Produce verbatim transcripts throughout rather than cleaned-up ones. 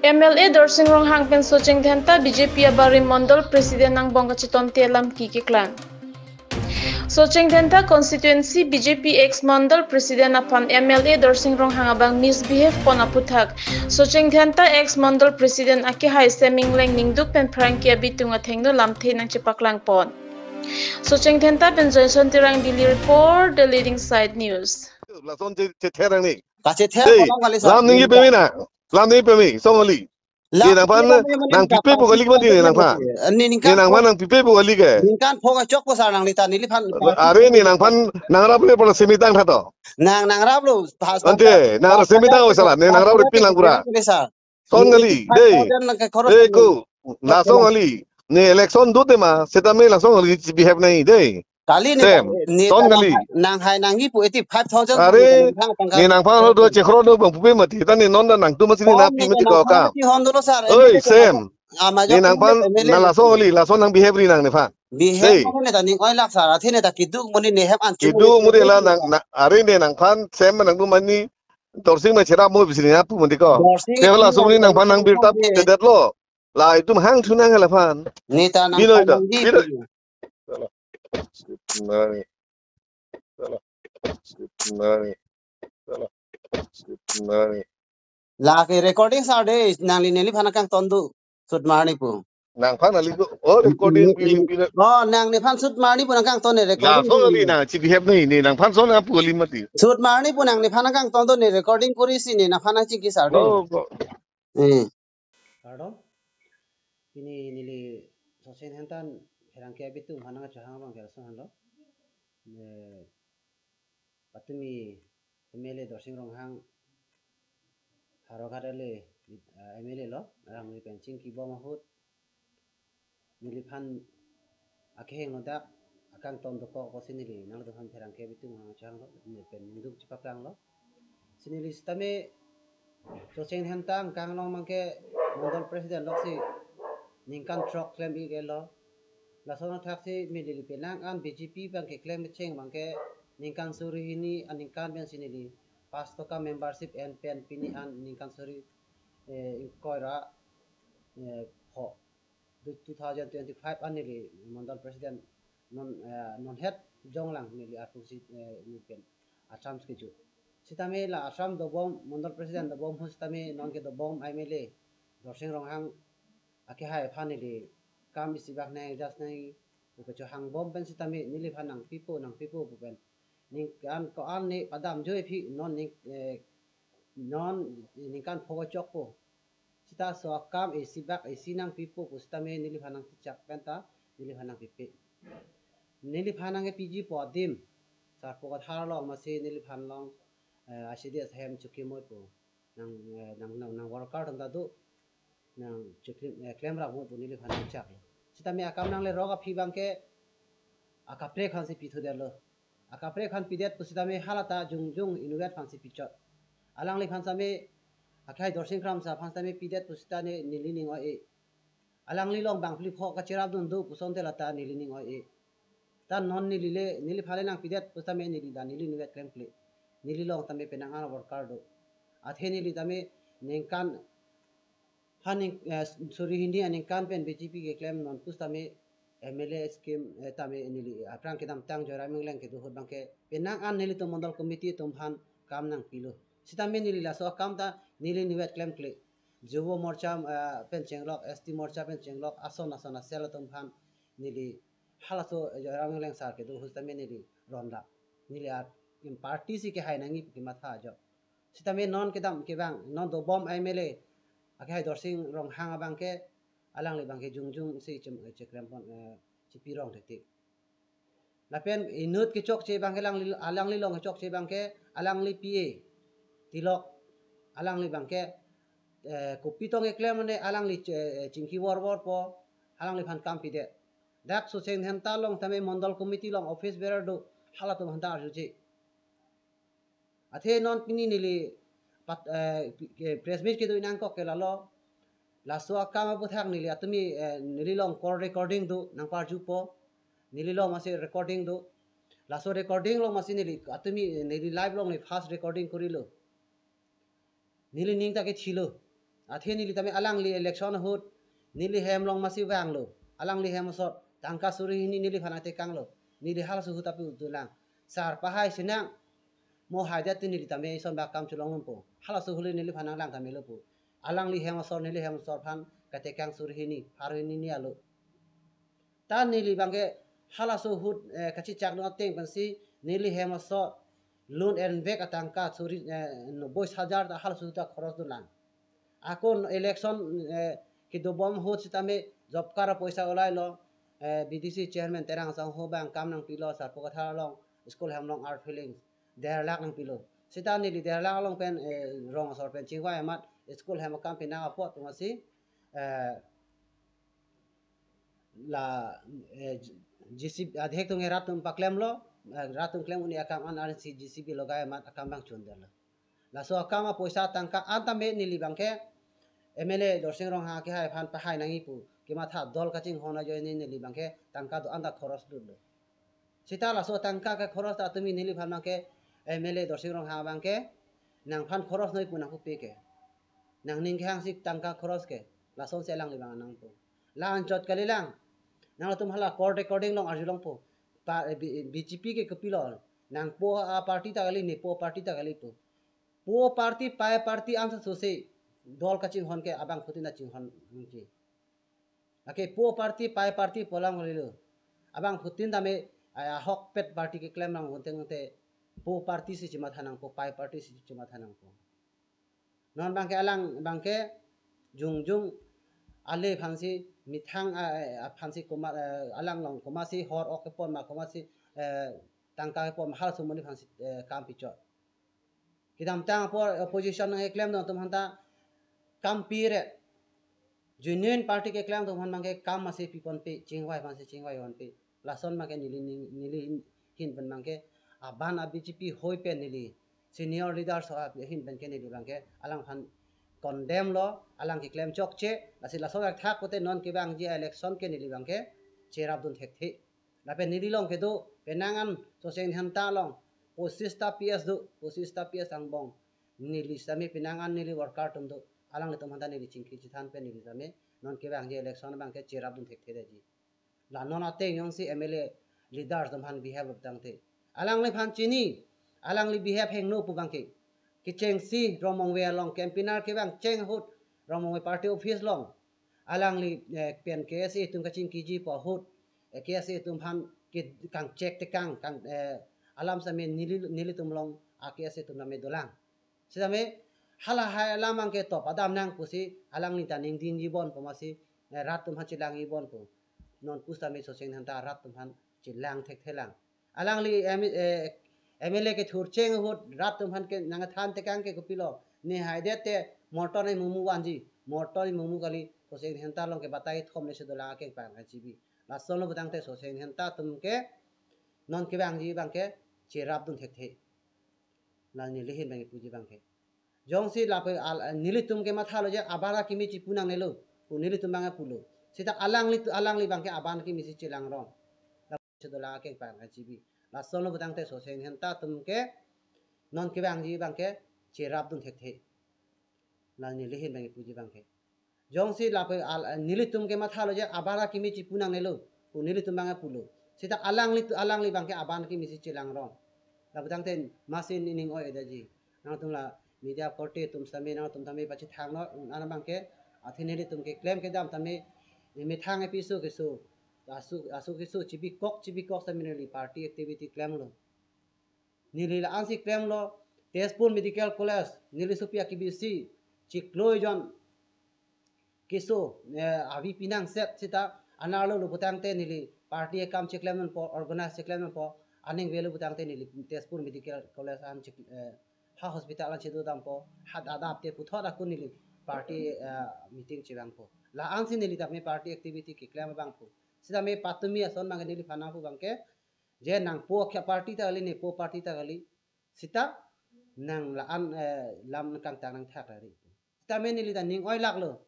M L A Dorsing Ronghang pen Socheng Dhenta B J P abari Mondol President angbong kachetonte alam kikeklang. Socheng Dhenta constituency B J P ex Mondol President aphan M L A Dorsing Ronghang abang misbehave pon aputhak Socheng Dhenta ex Mondol President akehai Seming Lengningduk pen pherangke abitung athengno lamthe nangchepaklang pon. Socheng Dhenta pen Johnson Terang, Delhi report, The Leading Side News. Lason che- chether nangji. Kachether Hey, kolang kali sa. Lam nangji peme na. Lam nangji peme, song kali. Lam Ne nangphan nangji peme nang nangji pipe peme po kali mati ne nangphan. Ne ningkan Ne nangphan pho- nang pipe po kali ke. Ningkan pho kachok po sar nangli ta neliphan. Are ne nangphan nangrap le pala semitang thato. Nang nangrap lo. Ante, nang semitang o sala, ne nangrap le pin lang pura. Song kali, dei. Dei ko, lason kali. Ne election do tema, setame lason kali behave nangji, dei. Kali ne Sem, ne song kali. Nanghai nangji pu eighty five thousand Are, ne nangphan lo do chekro do bang pupe mati, ta ne non da nangtum masi ne napi mati ko kam. Oi, Sem. Ne nangphan na lason kali, lason nang behave ri nang nephan. Behave Dei. Ne ta ning oi lak sar, athe ne ta keduk muni ne hem an chu Keduk muni la nang, na, are ne nangphan Sem nangtum mani Dorsing ma cherap mo bisi ne apu mati ko. Dorsing Te la sumni nangphan nang birta Dorsing tedet lo. La itum hang thu nang hala phan. Ne ta nang Bino ita, nangji bino pu. Salah. Skip nang. Salah. Skip nang. Salah. Skip nang. La ke recording sar dei, nangli neliphan akangton do. Sut marni pu. Nangphan ali ko, oh, recording Ni- pili pili. Oh, nang nephan sut marni pu nangkangton ne recording Lason pu. Ali na, chi behave nangji, ne nangphan son apu kali mati. Sut marni pu nang nephan akangton do ne recording kori si ne nangphan nangchingki sar dei. Oh, ko. Eh. Kardom. Pini neli Socheng Dhenta pherangke abitung aphan nangkachehang abang ke lason henlo. Eh, patumi M L A Dorsing Ronghang Howraghat ale, eh, M L A lo, alangli pen chingki bom ahut neliphan akehingno dak akangton dokok pusi neli nanglitum aphan pherangke abitung aphan nangchehanglo, neli pen ningduk chepaklanglo. Si neli sitame Socheng Dhenta angkang along abangke Mondol President loksi ningkan throk klem-ik-etlo. Lason athaksi neli penang an B J P abangke klem kecheng abangke ningkan suri hini aningkan pensi neli pas toka membership en pen pini an ningkan suri, eh, ingkoi ra, eh, pho. Two thousand twenty-five an neli Mondol President non, eh, non het jonglang neli arpu si, eh, neli pen athram skeju. Sitame la athram dobom, Mondol President dobom ahut sitame non ke dobom M L A Dorsing Ronghang akehai aphan neli kam isi bak nang adjust nangji pu kachehang bom pen sitame neliphan nangpipo, nangpipo pu pen. Ningkan ko-an ne padam joi aphi non ning, eh, non ningkan pho kachok po. Sita laso akam isi bak isi nangpipo pu sitame neliphan nangtichak penta neliphan nangpipe. Neliphan nangpiji po adim. Sarpo Kathar along masi neliphan along, eh, I C D S hem chukimoi po. Nang, eh, nang, nang, nang worker atum ta do. Nang chuklim, eh, klemrap mo pu neliphan nangchak. Sitame akam nanglerok aphi abangke akaprek aphansi pithu detlo. Akaprek aphan pidet pusitame halata jongjong inutvet aphansi pichot. Alangliphan sitame akhai Dorsing Kramsa aphan sitame pidet pusitame neli ning oi-e. Alangli along bang phli pho kacherap dun do puson te lata neli ning oi-e. Ta non neli le, neliphan le nangpidet pusitame neli ta neli inutvet klemkle. Neli along tame penang an worker do. Athe neli tame ningkan ha ning, eh, suri hini aningkan pen B J P keklem non pusitame M L A scheme, eh, tame neli aphrang kedamtang Joyram Engleng kedo ahut abangke penang an nelitum Mondol Committee atum aphan kam nangpilo. Sitame neli laso akam ta neli inutvet klemkle. Yuva Morcha, eh, pen chenglok, S T Morcha pen chenglok, ason ason a-cell atum aphan neli halaso Joyram Engleng sar kedo ahut sitame neli ronlak. Neli a, em, party si kehai nangji pu kematha ajok. Sitame non kedam kevang, non dobom M L A akehai Dorsing Ronghang abangke alangli abangke jongjong si chem, chekrem pon, eh, chepirong thekthek. Lapen inut kechokche abangke alangli, alangli along kechokche abangke alangli P A Tilok alangli abangke, eh, kopi tong keklem mane alangli che-, chingki vorvor po, alangliphan kam pidet. Dak Socheng Dhenta along tame Mondol Committee along office bearer do, halatum aphanta arjuji. Athe non pini neli pat, eh, pi-, eh, press meet kedo nangkok ke lalo. Laso akam aputhak neli atumi, eh, neli along call recording do, nangparjupo. Neli along masi recording do. Laso recording along masi neli atumi, eh, neli live along neli first recording korilo. Neli ning ta kethilo. Athe neli tame alangli election ahut neli hem along masi vanglo. Alangli hem asor tangka suri hini neliphan atekanglo. Neli halaso ahut api utulang. Sar pahai sinang mo haidet neli tame ison bak kam chelong po. Halaso ahut neliphan nanglang tame lo po. Alangli hem asor neli hem asor aphan katekang suri hini, pharo hini ni alo. Ta neli abangke halaso ahut, eh, kachechak dun ateng pensi neli hem asor loan envek atangka suri, eh, noboi hajar ta halaso ahut ta khoros dunlang. Ako election, eh, kedobom ahut sitame job card apoisa ulailo, eh, B D C chairman Terang Sangho abang kam nangpilo, Sarpo Kathar along school hem along earth filling der lakh nangpilo. Sita neli der lakh along pen, eh, rong asor pen chingvai amat school hem akam pinang apot atumsi, eh, la, eh, J C B adhek atum rat atum paklemlo, eh, rat atum klem un-e akam an arsi J C B logai amat akam abang chunderlo. Laso akam apoisa tangka an tame neli abangke M L A Dorsing Ronghang kehai aphan pahai nangji pu kematha dol kachinghon ajoine neli abangke tangka do-an ta khoros dunlo. Sita laso tangka ke khoros ta tumi neliphan abangke M L A Dorsing Ronghang abangke nangphan khoros noi pu nangpupe ke. Nangning kehangsi tangka khoros ke. Lasonsi alangli abang nangpo. La anchot kalilang. Nangtum hala court recording along arjulongpo. Pa, eh, B-, B J P ke kopilo. Nangpo a-party ta kali, nepo party ta kali pu. Po party, pai party ansa sose dol kachinghon ke abangphutin ta chinghon nangji. Lake po party, pai party pu alam kalilo. Abangphutin tame, ah, ahokpet party keklem nang unteng te po party si chematha nangpo, pai party si chematha nangpo. Non abangke alang abangke jongjong ale aphansi methang, ah, eh, aphansi koma, eh, alang along komatsi hor ok kepon ma komatsi, eh, tangka kepon ma halaso amonit aphansi, eh, kam pichot. Kedamtang apor opposition nangkeklem dun atum aphanta kam pire. Genuine party keklem atum aphan abangke kam masi piponpe, chingvai aphansi chingvai ponpe. Lason abangke neli ning, neli hin, hin pen abangke aban a B J P hoi pen neli senior leader so ahin pen ke neli abangke alangphan condemn lo, alang keklem chokche, lasi laso thak kote non kevangji election ke neli abangke cherap dun thekthe. Lapen neli along kedo, penang an Soseng Dhenta along, pochis ta P S do, pochis ta P S angbong. Neli sitame penang an neli worker atum do, alanglitum aphanta neli chingki chethan pen neli sitame, non kevangji election abangke cherap dun thekthe detji. La non ateng jongsi M L A leaders atum aphan behave lo putangte. Alangliphan chini, alangli behave hingno pu abangke. Kechengsi Rongmongve along campaigner kevang cheng ahut, Rongmongve party office along. Alangli, eh, pen K S A atum kachingkiji pu ahut, eh, K S A atum aphan ke kangchek tekang, kang, eh, alam sitame neli, nelitum along a K S A atum tame dolang. Sitame halahai alam abangke top adam nang pusi alangli ta ningdingji bon pu masi, eh, rat atum aphan chelangji bon pu. Non pusitame Soseng Dhenta rat atum aphan chelang thekthelang. Alangli M-, eh, M L A kethur cheng ahut rat atum aphan ke nangthan tekang ke kopilo. Ne haidet te morton ai mumu vanji. Morton ai mumu kali, Soseng Dhenta along ke batai thom le si dolang akeng pang G B. Lason lo putangte Soseng Dhenta atum ke non kevangji abangke cherap dun thekthe. La neli hin abang puji abangke. Jongsi lapu al, nelitum kematha lo je aban akimi chipu nangnelo pu nelitum abang pulo. Sita alangli tu, alangli abangke aban akimi si chelang rong. La si dolang akeng pang G B. Lason lo putangte Soseng Dhenta atum ke non kevangji abangke cherap dun thekthe. La neli hin abang puji abangke. Jongsi lapu al, nelitum kematha lo je aban akimi chipu nangnelo pu nelitum abang pulo. Sita alangli tu, alangli abangke aban akimi si chelang rong. La putangte masi ning oi detji. Nangtum la media korte atum sitame nangtum tame pachethang lo, un an abangke, athe nelitum keklem kedam tame, methang episode keso, asu, asu keso chibikok, chibikok sitame neli party activity klemlo. Neli la-ansi klemlo, Tezpur Medical College, neli sopi akibisi, chiklo ejon keso, eh, avi pinang set sita, anerlo lo putangte neli party akam cheklem nangpo, organize cheklem nangpo, aning avelo putangte neli Tezpur Medical College an chik, eh, ha hospital an chedo dampo, hat adap te puthot ako neli party, eh, meeting chevangpo. La-ansi neli tame party activity keklem abangpo. Sitame patumi ason abangke neliphan nangpu abangke, je nangpo akhei party ta kali, nepo party ta kali. Sita nang la-an, eh, lam kangtang nangthak rari. Sitame neli ta ning oi laklo.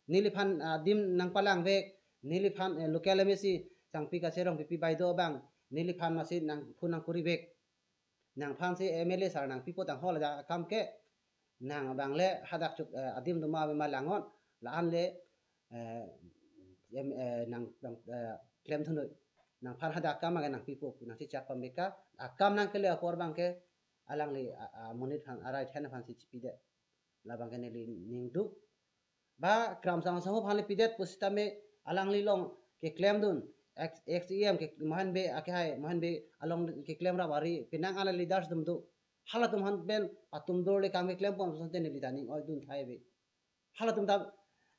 Neliphan, ah, adim nangpalang vek, neliphan, eh, local M A C Sangpi Kache Rongpipi baideo abang, neliphan masi nangphone nangkuri vek. Nangphansi M L A sar nangpipo tang hol ja akam ke. nang abang le hadak chuk, eh, adim doma ave ma langon, la-an le, eh, em, eh, nang, nang, eh, klem thunoi. Nangphan hadak akam abang nangpipo, nangchechak pameka, akam nangkele apor abangke, alangli, a, a, monit aphan, a right hand aphan si chipidet. Labangke neli ningduk. Ba Kramsang Sangho aphan le pidet pusitame alangli along keklemdun. Ex, ex E M ke Mohan Bey akehai, Mohan Bey along keklem rap ari, penang ala leaders atum do. Halatum aphan pen patum dor le kam keklem pon sonte neli ta ning-oidun thai ave. Halatum ta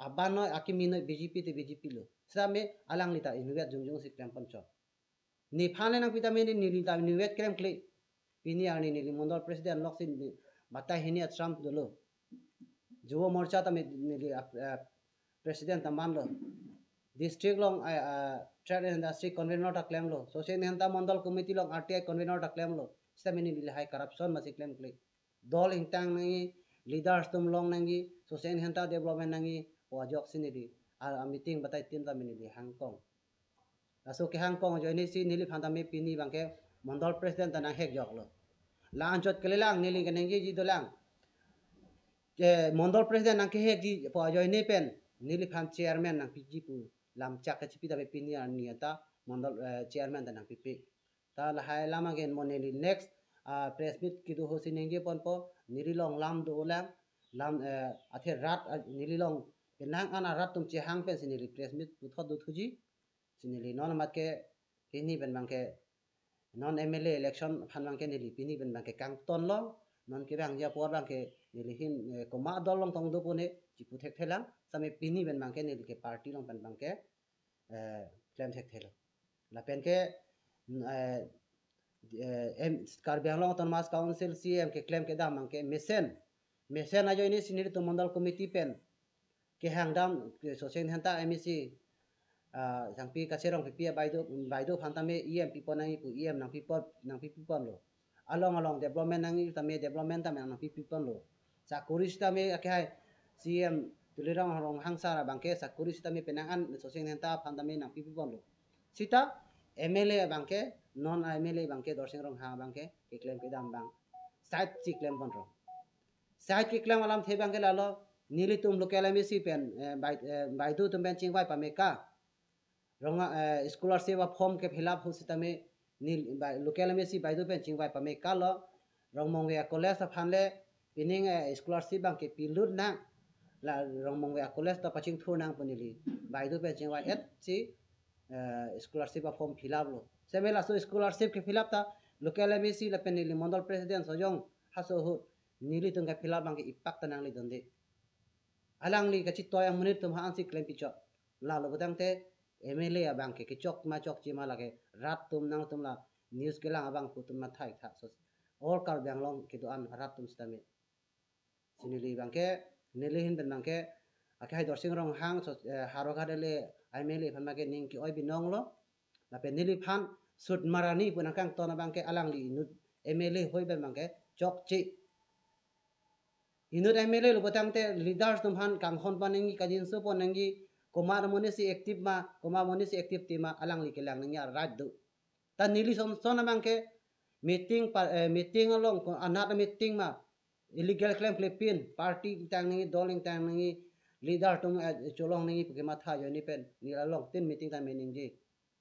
aban noi akimi noi B J P te B J P lo. Sitame alangli ta inutvet jongjong si klem ponchot. Nephan le nangpi tame neli, neli ta inutvet kremkle. Pini arni neli mondol president loksi ni batai hini a-term dolo. Yuva Morcha tame neli, ah, ah, president ta manlo. District along, ah, ah, trade and industry convener ta klemlo. Soseng Dhenta mondol committee along R T I convener ta klemlo. Sitame neli lahai corruption masi klemkle. Dol ingtang nangji, leaders atum long nangji, Soseng Dhenta development nangji, pu ajoksi neli, a, a meeting batai tin tame neli hangkong. Laso kehangkong ajoine si neliphan tame pini abangke mondol president ta nanghekjoklo. La-anchot kelelang neli kenangji dolang. Ke mondol president nangkehekji pu ajoine pen neliphan chairman nangpiji pu lamchak kachipi tame pini arni ta mondol, eh, chairman ta nangpipe. Ta lahai alam agen mo neli next, ah, press meet kedo ahut si ningje ponpo, neli along lam dolang, lam, eh, athe rat, ah, neli along penang an arat atum chehang pensi neli press meet puthot dothuji, si neli non amat ke pini pen abangke, non M L A election aphan abangke neli pini pen abangke kangtonlo, non kevangji apor abangke neli ahin, eh, komat dol along tong dopo ne, chipu thekthelang, sitame pini pen abangke neli ke party along pen abangke, eh, klem thekthelo. Lapen ke, mm, eh, eh, em, Karbi Anglong Autonomous Council C E M keklem kedam abangke mesen. Mesen ajoine si nelitum mondol committee pen kehangdam, ke Soseng Dhenta M A C, ah, Sangpi Kacherong P P A Baidu, Baidu aphan tame E M pipon nangji pu, E M nangpipon, nangpiponlo. Along along development nangji tame development tame nangpiponlo. Sakori sitame akehai C E M Tuliram Ronghang sir abangke sakori sitame penang an Soseng Dhenta aphan tame nangpiponlo. Sita M L A abangke, non M L A abangke, Dorsing Ronghang abangke keklem kedam abang side si klem ponlo. Side keklem alamthe abangke lalo, nelitum local M A C pen, eh, Bai, eh, Baidu atum pen chingvai pameka. Rong, eh, scholarship a-form ke fill up ahut sitame neli Bai, local M A C Baidu pen chingvai pamekalo, Rongmongve a-college aphan le pining, eh, scholarship abangke pilut nang, la Rongmongve a-college ta pachingthur nang pu neli Baidu pen chingvai-et si, eh, scholarship a-form fill up lo. Seme laso scholarship ke fill up ta local M A C lapen neli mondol president Sojong Haso ahut nelitum ke fill up abangke ipak ta nangledunde. Alangli kachitoi amonit atum aphan si klempichot. Lalo putangte M L A abangke kechok ma chokche ma lake rat atum nangtum la news kelang abang pu atum mathai tha. So, all Karbi Anglong kedo-an rat atum sitame. Si neli abangke, neli ahin pen abangke, akehai Dorsing Ronghang, so, eh, Howraghat L A M L A aphan abangke ning ke-oi binonglo. Lapen neliphan Sudma Rani pu nangkangton abangke alangli inut M L A hoi pen abangke chokche. Inut M L A lo putangte leaders atum aphan kanghon pon nangji, kajinso pon nangji, komat amonit si active ma, komat amonit si active te ma, alangli kelang nangji a-right do. Ta neli sonson abangke meeting pa, eh, meeting along ko anat meeting ma illegal klemklepin, party ingtang nangji, dol ingtang nangji, leader atum, eh, cholong nangji pu kematha ajoine pen neli along tin meeting ta me ningje.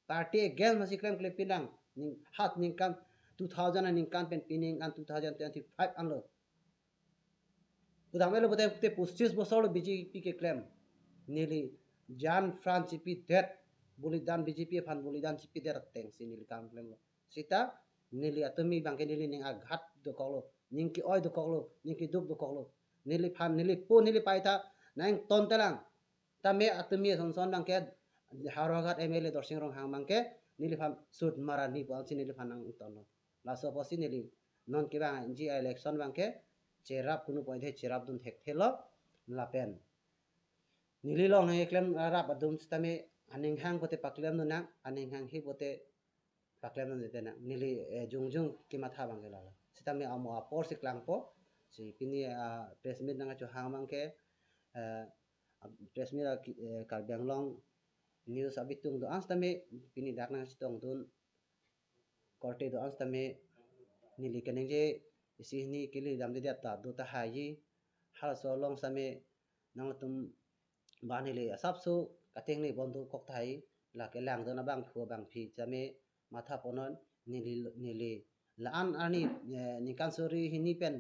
Party against masi klemklepin lang. Ning, hat ningkan two thousand aningkan pen pining an two thousand twenty-five anlo. Pudam elo pute pute pochis bosor lo B J P keklem. Neli jan pran chipidet, bolidan B J P aphan bolidan chipidet ateng si neli kam klemlo. Sita neli atumi abangke neli ning aghat dokoklo, ning ke-oi dokoklo, ning keduk dokoklo. Neliphan, neli po, neli paita nangtontelang. Tame atumi sonson abangke Howraghat M L A Dorsing Ronghang abangke neliphan Sudma Rani pu ansi neliphan nangtonlo. Laso apotsi neli non kevangji a-election abangke cherap kunu pointe cherapdun thekthelo lapen neli along nangkeklem rap adum sitame aning hang pute paklemdun nang, aning hanghe pute paklemdun tete nang. Neli, eh, jongjong kematha abangke lalo. Sitame amo apor si klangpo, si pini, ah, press meet nangkachehang abangke, eh, press meet a ki, eh, Karbi Anglong news abitung do-an sitame pini dak nangchetongdun korte do-an sitame neli keningje isi hini kili damdedet ta do tahai ji. halaso along sitame nangtum ba neli asapso kating ni bondhu kok tahai, lake langdun abangphu abangphi sitame matha ponnon. Neli neli la-an arni, eh, ningkan suri hini pen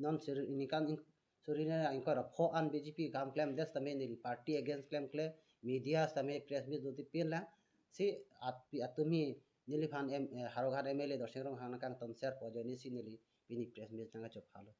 non suri, ningkan ing-, suri hini ingkoi ra pho an B J P kam klemdet sitame neli party against klemkle, media sitame press meet dotipin lang. Si at-, pi atum hi neliphan em, eh, Howraghat M L A Dorsing Ronghang nangkangton serpo ajoine si neli pini press meet nangkachop halo.